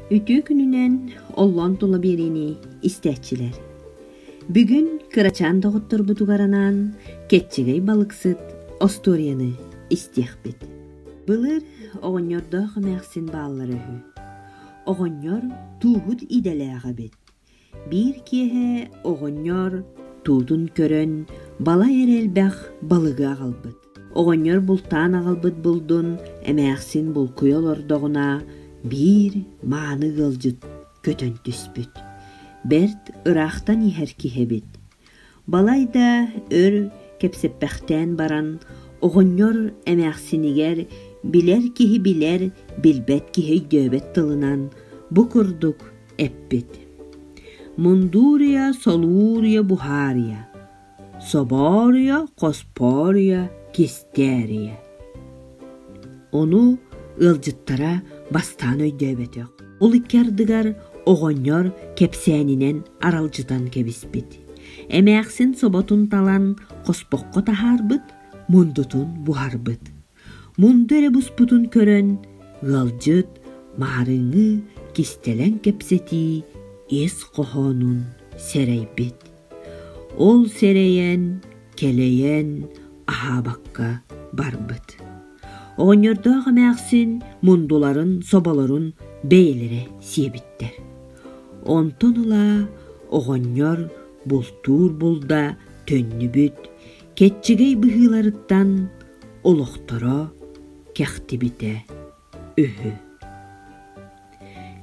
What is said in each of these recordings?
Үтүө күнүнэн оллоон тула биэриини истээччилэр. Бүгүн кырачаан доҕотторбутугар анаан Кэччэгэй балыксыт остуоруйаны истиэхпит. Былыр оҕонньордоох эмээхсин бааллара үһү. Оҕонньор тууһут идэлээх эбит. Биир киэһэ оҕонньор туутун көрөн балай эрэ элбэх балыгы аҕалбыт. Оҕонньор бултаан аҕалбыт булдун эмээхсин булкуйа олордоҕуна биир мааны ыалдьыт көтөн түспүт. Бэрт ыраахтан иһэр киһи эбит. Балай да өр кэпсэппэхтээн баран оҕонньор эмээхсинигэр билэр киһи билэр, билбэт киһи өйдөөбөт тылынан бу курдук эппит: «Мундууруйа, солууруйа, буһаарыйа, Собооруйа, хоспооруйа, кистээрийэ. Ону ыалдьыттара бастаан өйдөөбөтөх. Ол икки ардыгар оҕонньор кэпсээнинэн аралдьытан кэбиспит. Эмээхсин соботун талан хоспоххо таһаарбыт, мундутун буһарбыт. Мунду эрэ буспутун көрөн, ыалдьыт маарыҥҥы кистэлэҥ кэпсэтии ис хоһоонун сэрэйбит. Ол сэрэйэн, кэлэйэн аһаабакка барбыт. Оҕонньордоох эмээхсин мундуларын, соболорун бэйэлэрэ сиэбиттэр. Онтон ыла оҕонньор бултуур булда төннүбүт, кэччэгэй быһыыларыттан олохторо кэхтибитэ үһү.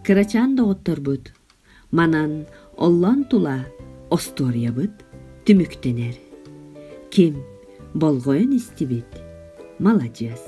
Кырачаан доҕотторбут Манан оллоон тула остуоруйабыт түмүктэнэр. Ким болҕойон истибит, маладьыас.